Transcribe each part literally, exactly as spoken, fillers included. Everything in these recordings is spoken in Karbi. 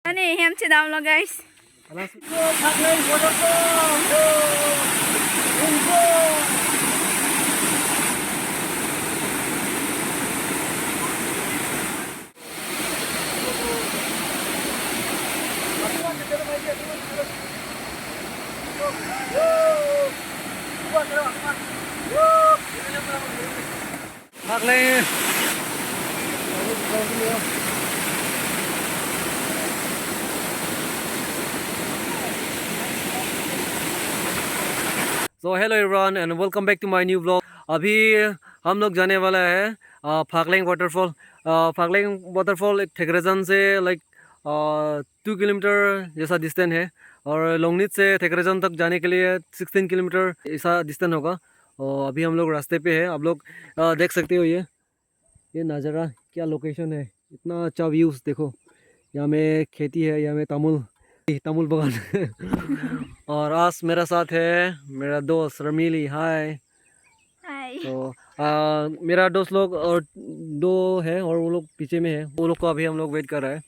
Ani hem chedamlo, guys. Phaklang. So hello everyone and welcome back to my new vlog. अभी हम लोग जाने वाला है, अ, फाकलेंग वाटरफॉल। अ, फाकलेंग वाटरफॉल एक थेकराजान से, लाइक, अ, टू किलोमीटर जैसा डिस्टेंस है और लोंगनित से थेकराजान तक जाने के लिए सिक्सटीन किलोमीटर ऐसा डिस्टेंस होगा। और अभी हम लोग रास्ते पे है, आप लोग, अ, देख सकते हो ये, ये नज़ारा, क्या लोकेशन है, इतना अच्छा व्यूज देखो। यहाँ में खेती है, यहाँ में तामुल, तामुल बागान। और आज मेरा साथ है मेरा दोस्त रमीली, हाय। हाय। तो, आ, मेरा दोस्त लोग और दो है और वो लोग पीछे में है, वो लोग को अभी हम लोग वेट कर रहा है।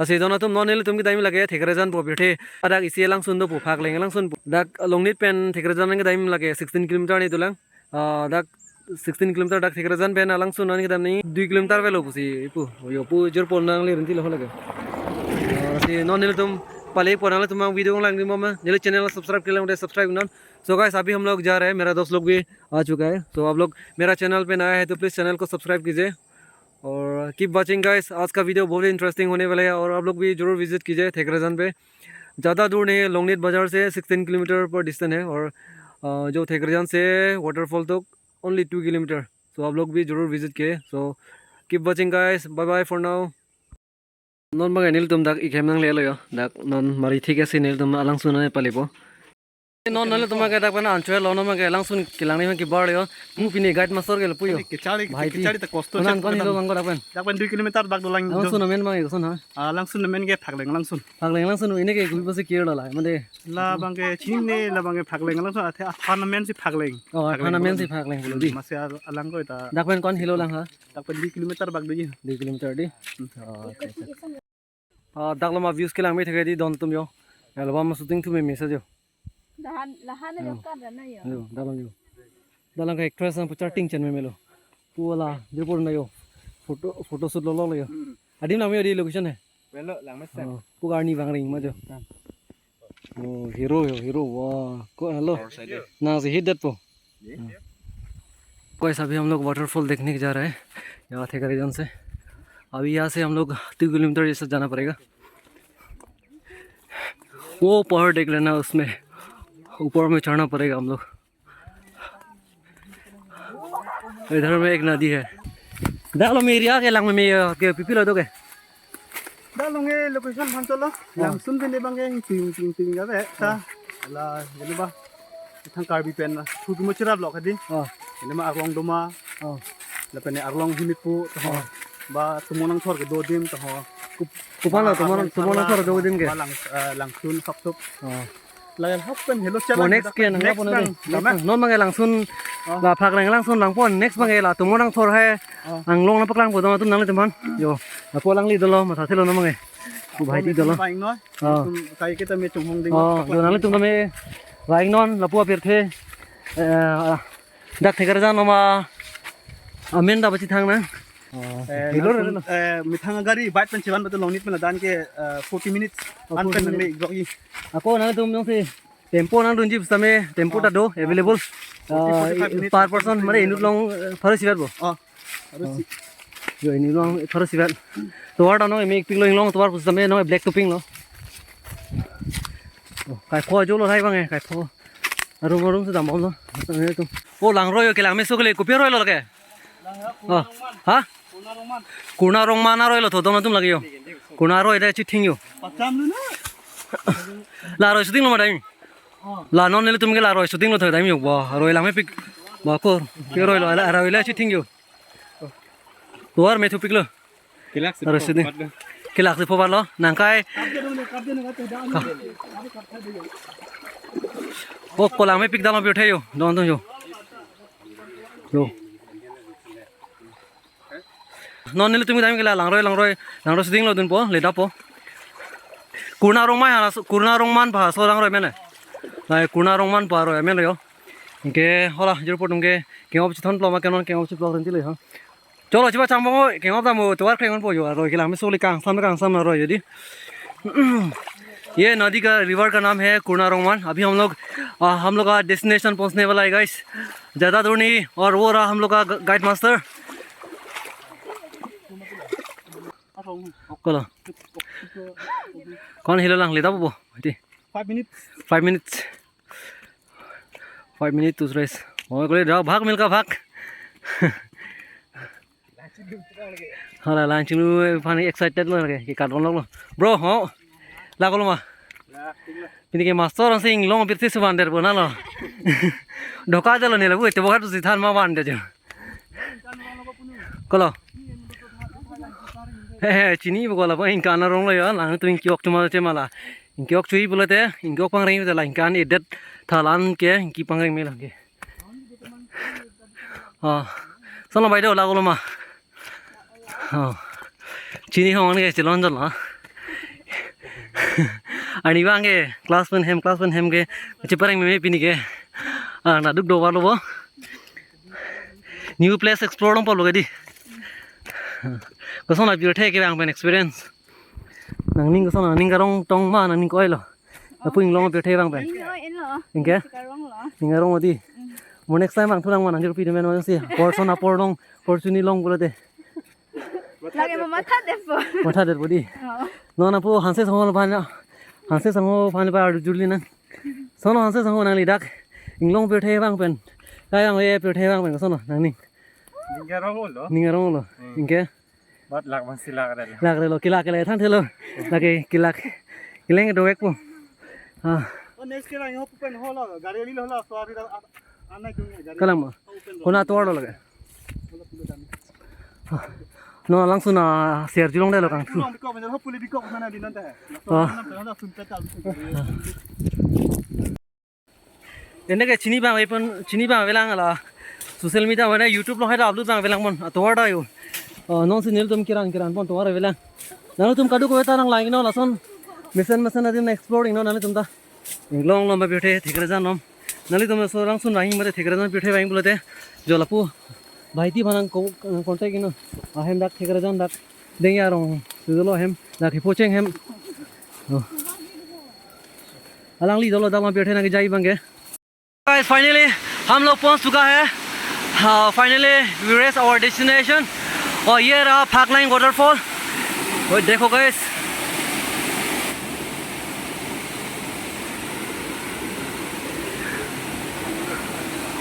Lasi don atum, non nelitum kedam lake thekrejan pu apirthe, dak isi alangsun dopo, Phakleng alangsun pu. Dak Longnit pen thekrejan kedam lake sixteen kilometer ni dolang. Ah, dak sixteen kilometer dak thekrejan pen alangsun an kedam ni dui kilometer avelo pusi pu. Yo pu jor pon nangli rinti lo lake. Ah, lasi non nelitum pale pon nangtum video langdun ma, neli channel subscribe ke lang de subscribe non. So guys, अभी हम लोग जा रहे हैं, मेरा दोस्त लोग भी आ चुका है। So आप लोग मेरा चैनल पे नया है तो प्लीज चैनल को सब्सक्राइब कीजिए। और keep watching guys, आज का वीडियो बहुत ही इंटरेस्टिंग होने वाला है और आप लोग भी जरूर विजिट कीजिए थेकराजान पे। ज़्यादा दूर नहीं है, लोंगनित बाजार से सिक्सटीन किलोमीटर पर डिस्टेंस है और, अ, जो थेकराजान से वाटरफॉल तक ओनली टू किलोमीटर। So आप लोग भी जरूर विजिट कीजिए। So keep watching guys, bye bye for now. Non bang nelitum dak ik hem nanglelo yo. Dak non mari thik ase, nelitum alangsun an palepo. Non nelitum ke dak pen anchot lo, non ke alangsun kelang ni ke bar yo. Pu pini guide master ke lo pu yo. Kechari, bhai kechari ta kosto. Konan chek kon helo konan. Bang ko dak pen? Dak pen dui kilometer bak dolang. Alangsun amen bang ko son ha? Ah, alangsun amen ke Phakleng alangsun. Phakleng alangsun ini ke gul pasi kir dola, mane. Labang ke chini, labang ke Phakleng alangsun, athe aphan amen si Phakleng. Oh, aphan amen si Phakleng pulo di. Masi al-, alang ko ita. Dak pen kon helo lang ha? Dak pen dui kilometer bak doji. Dui kilometer di. Hmm. Oh, acha, acha. Ah, dak lama views kelang methek di don atum yo. Album shooting thu me message yo. Lahan, lahan yo. Hmm. Kan na yo. Yo, dak lama yo. Dak lama ke actress nang pu charting chen me melo. Pu la, jor pon na yo. Photo, photo shoot lo lo yo. Hmm. Adim lang me yo di location he. Velo lang mesen. Oh, pu arni bang ring ma jo. Hmm. Oh, hero yo, hero. Wah, ko hello. Nang si hit det po. Guys, अभी हम लोग वाटरफॉल देखने के जा रहे हैं यहाँ थेकराजान से। अभी यहाँ से हम लोग टू किलोमीटर जैसा जाना पड़ेगा। वो पहाड़ देख लेना, उसमें ऊपर में चढ़ना पड़ेगा हम लोग। इधर में एक नदी है। Dak lo me area kelang me, me ke pipi lo do ke. Dak lo nge location phan cholo. Oh. Langsun pen de bang ke ting ting ting ga be. Ta. Oh. La, jene ba. Thang Karbi pen la. Thu mo chira block hadi. Oh. Jene ma Arlong doma. Oh. Lapen Arlong himit pu to ho. Oh. Ba Tumonangthor kedo adim to ho. Kup-, kuphan lo, ah, Tumonang, Arlong Tumonangthor kedo adim ke. Ba lang, eh, langsun sok sok. Oh. Lagal hok pen helo. Mo chelang next ke nang next pon bang. Next bang. Non bang ke langsun. Oh. La Phakleng langsun lang pon. Next bang ke la Tumonangthor hai. Oh. Anglong nangpaklang po dong atum nanglitum aphan. Yo. Lapu alangli dolo, matha thelo non bang ke. Pu bhai di dolo. Bang noi. Oh. Tum kai ke tame chunghong ding. Oh, yo nanglitum tame. Bang non lapu apirthe. Eh, dak thekrejan loma amen ta pachethang nang. Oh. Eh, helo, langsun, helo. Eh, methang gari bike pen chevan betul Longnit pen ladak ke, eh, forty minutes. Oh, an pen forty minutes. Nang me grok i. Ako nangtum jongsi tempo nangdunji pu setame tempo ta do available. Forty, forty-five minutes. Ah, per person mane inut along, eh, pharo isivet bo. Oh. Harus si. Yo, inut along pharo isivet. Tovar ta non me pik lo inglong tovar pu setame non black topping lo. Oh, kaipho ajo lo hai bang e, kaipho. Arum arum si dam bom lo. Setame tum. Oh, langroi yo, kelang meso kele, kopi aroi lo lake? Oh. Ha? Kurna Rongman aroi lo tho, don atum lake yo. Kurna aroi de chithing yo. Pacham lu na. La aroi shooting lo ma dai. Oh. La non nelitum ke la aroi shooting lo tho dai yo. Wah, aroi lang mepik. Wah, ko. Ke aroi lo, la aroi le chithing yo. Tovar me thupik lo. Kelak si aroi pho shooting. Pat lo. Kelak si pho pat lo. Nangkai. Oh, kolang mepik dam lo pirthe yo. Don atum yo. Yo. Non nelitum kedam ke la langroi, langroi, langroi shooting lo dunpo, le dapo. Kurna Rongmai halaso, Kurna Rongman pa halaso lang roi mene. Lai Kurna Rongman pa roi mene yo. Anke hala jirpo atum ke kengop chithon ploma ke non kengop chiplok renti le ha. Cholo chiba chambong o, kengop dam o, tovar krengon po yo, roi kelang me soli kangsam kangsam na roi jadi. ये नदी का, रिवर का नाम है कुरना रोंगमान। अभी हम लोग, आ, हम लोग का डेस्टिनेशन पहुंचने वाला है गाइस, ज़्यादा दूर नहीं। और वो रहा हम लोग का ग-, guide master. Kolo. Kon helo lang leta bo. Iti. Five minutes. Five minutes. Five minutes to rest. Oh, kole dah bhag milka bhag. Hala lang chinglu aphan excited lo ke, ke kadon lo. Bro, ho. Lagolo ma. Pini ke master ang sing long pirthe suban der bona lo. Doka jalo ne labu ete bokat si than ma ban de jo. Kolo. He he, chini bo kola pa ingkan arong lo ya, lang tum ingkiok chuma che mala. Ingkiok chui pulote, ingkiok pangreng te la ingkan edet thalan ke, ingki pangreng me la ke. Ah, sono bai do lagolo ma. Oh. Chini hong ke chelon jol ha. Ani bang ke class pen hem, class pen hem ke chepareng me pini ke. Ah, na duk do walo bo. New place explore long polo ke di. Koson la pirthe kevang pen experience. Nangning koson, nangning karong tong ma, nangning koi lo. Lapu inglong pirthe vang pen. Inglong eno. Ingke? Karong lo. Ning arong odi. Mm. Mo next time ang thulang ma nangjor pi de men si. Porson apor long, porson ni long pulote. Lagi mo matha depo. Matha depo di. Oh. Non apo Hanse Sangho aphan na. Hanse Sangho aphan pa arjuli nang. Sono Hanse Sangho nangli dak. Inglong pirthe vang pen. Kayang ye pirthe vang pen sono nangning. Ning arong lo. Ning arong lo. Hmm. Ingke? Bat lak bang si lak relo. Lak relo, kelak kele than thelo. Lake kelak. Keleng do ek po. Ah. Oh, next ke lang ho pen ho lo, gari li lo lo, so abhi anai tung gari. Kalang ma. Open lo. Kona tor lo lake. Ah. No langsun na share julong de lo kang. Julong bikok, hopefully bikok mana di nonte. Ah. Nonte, nonte, sun peta. Ende ke chini bang epon, chini bang avelang la social media mana YouTube lo hai upload bang avelang mon atovar da yo. Oh, non si nelitum kiran kiran pon tovar avelang. Nangtum kadokave ta nang lang no lason mesen mesen adim explore no nangtum ta. Inglong lom ba pirthe Thekrajan lom. Nangtum so langsun vang mate Thekrajan pirthe vang pulote jo lapu Bhaiti aphan nang ko-, contact ino. Ahem dak Thekrajan dak Dengya arong. Sujolo ahem dak Hipocheng hem. Oh. Alangli dolo dak lom pirthe nang jai bang ke. Guys, finally हम लोग पहुंच चुका है। हाँ, finally we reach our destination। और ये रहा Phaklang waterfall। वो देखो guys,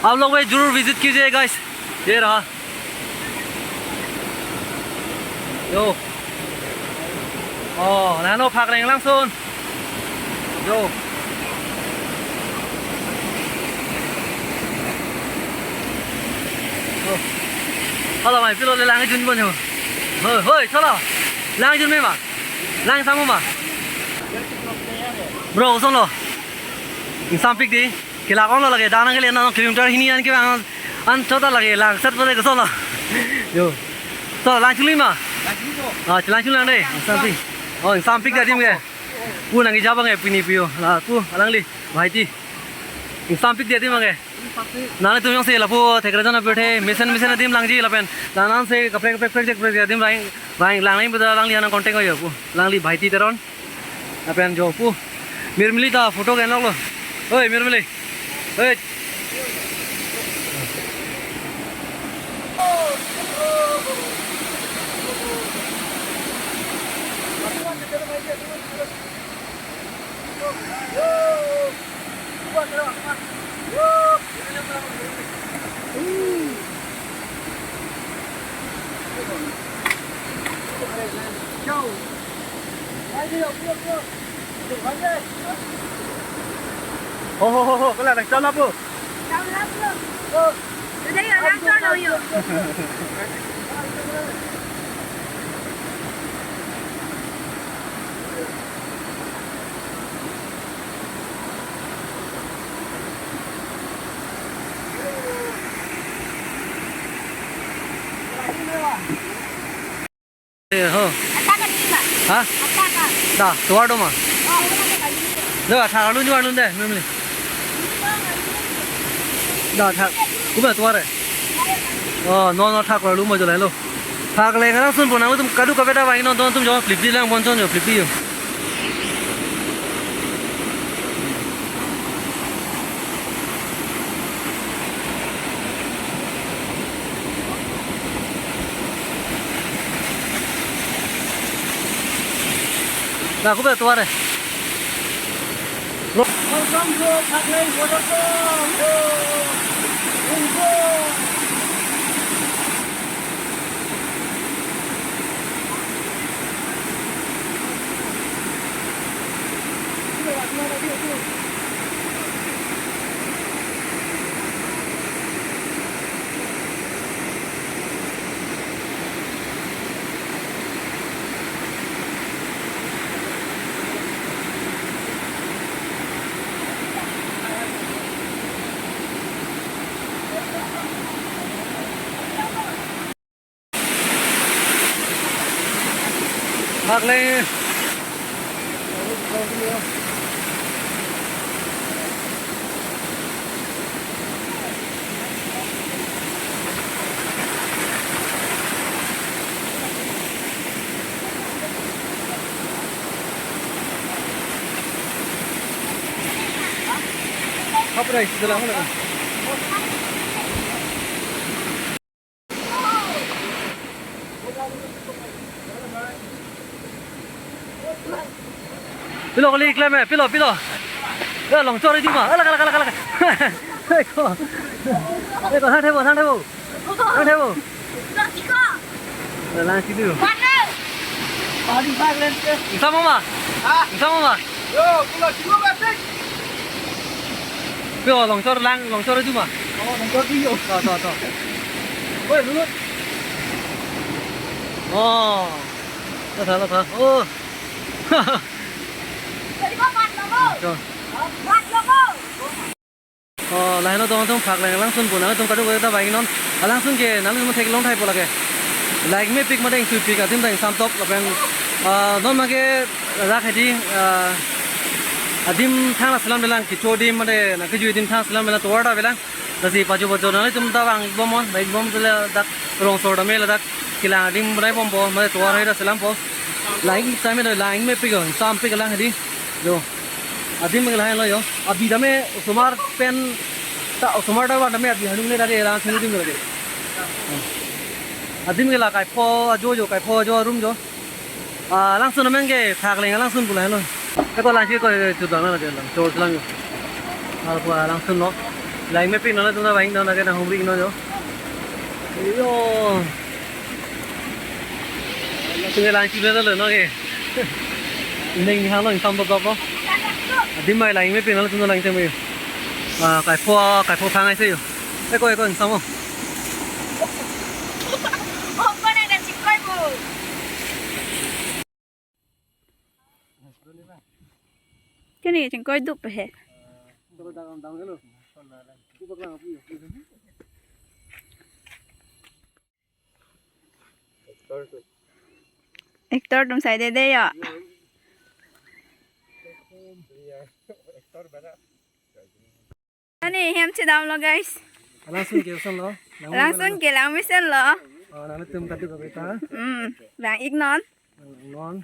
आप लोग भी जरूर visit कीजिए guys। ये रहा। Yo. Oh, nano Phaklang langsun. Yo. Yo. Hala mai pilo le lang jun bon yo. Hoi, hoi, chala. Lang jun me ma. Lang sang ma. Bro, solo. Ingsampik di. Kelak ong lo lake, dana kele na kilometer hini an ke ang an chota lake, lang sat pore ke solo. Yo. So, lang chuli ma? Ah, lang chuli de. Ingsampik. Oh, ingsampik dia adim ke. Pu nang ija bang ke pini pio. La pu alangli, Bhaiti. Ingsampik dia adim bang ke. Nangtum jongsi lapu Thekrajan pirthe, mesen mesen adim langji lapen. Lanan si kaprek kaprek kaprek kaprek adim lang lang lang pu alangli nang contact yo pu. Alangli Bhaiti Teron. Lapen jo pu. Mirmili ta photo ke nok lo. Oi, Mirmili. Oi. Ho, ho, ho, ho, kala nang chala po. Chala po. Today you not chala you. Eh, ho. Ata ka di ma? Ha? Ata ka. Da, tovar do ma? Da, thak arlu nyu arlu de, memli. Da, thak. Kuba tuare. Oh, no, no, thak arlu mo jolai lo. Phak le ngarang sun pon nangtum kadokave ta vangnon, don atum jo plip di lang pon chon jo plip di jo. Nah, aku betul ada. Welcome to Phakleng Waterfall. Woo! Woo! Phakleng. Apa dah istilah mana? Pilo kali klem eh, pilo, pilo. Ya, longchor itu mah. Alak, alak, alak, alak. Eko. Eko, thang thebo, thang thebo. Thang thebo. Lang siko. Ya, lang siko. Mana? Paling paling ke. Sama mah. Hah? Sama mah. Yo, kilo kilo batik. Yo, longchor lang, longchor itu mah. Oh, longchor itu yo. To, to, to. Woi, lulut. Oh. Lo tha, lo tha. Oh. Jadi kok bat logo? To. Bat logo. Oh, lahelo tong tong Phakleng alangsun pon, nangtum kadokave ta vangnon. Alangsun ke nangtum theklong thaipo lake. Langmepik mate ingsuipik, adim ta ingsam top lapen, ah, non mage rak hedi, ah, adim thang la selam belang, kecho adim mate nangkejui adim thang selam belang, tovar ta belang. Lasi pajo pajo nanglitum ta vang-ik bomnon, vang-ik bom sele dak rongso tame ladak kelang adim berai bompo, mate tovar hai ta selampo. Langmepik tame ta langmepik, sampik lang hedi. Jo. Adim ke lahelo jo. Abi tame osomar pen ta osomar ta van tame abi hanung le ta de lang sini adim ke lake. Adim ke la kaipho ajo jo, kaipho ajo arum jo. Ah, alangsun amen ke Phakleng alangsun pu lahelo. Eko lang ke ko chudang na lake lang. Chor lang jo. Alangsun lo. Langmepik non atum ta vangnon lake, nanghumri non jo. Yo. Tung lang chibelo lo no ke. Ning hang lo ingsam bok bok lo. Adim mai langmepik nangtum lang cheme. Ah, kaipho, kaipho phang ai se jo. Eko, eko ingsam o. Opa na dan chingkoi bu. Kene chingkoi dup he. Actor atum sai dede jo. Ani hem chedamlo, guys. Alangsun ke ason lo. Alangsun ke lang mesen lo. Oh, nangtum kadokave ta. Hmm, vang-iknon. Non.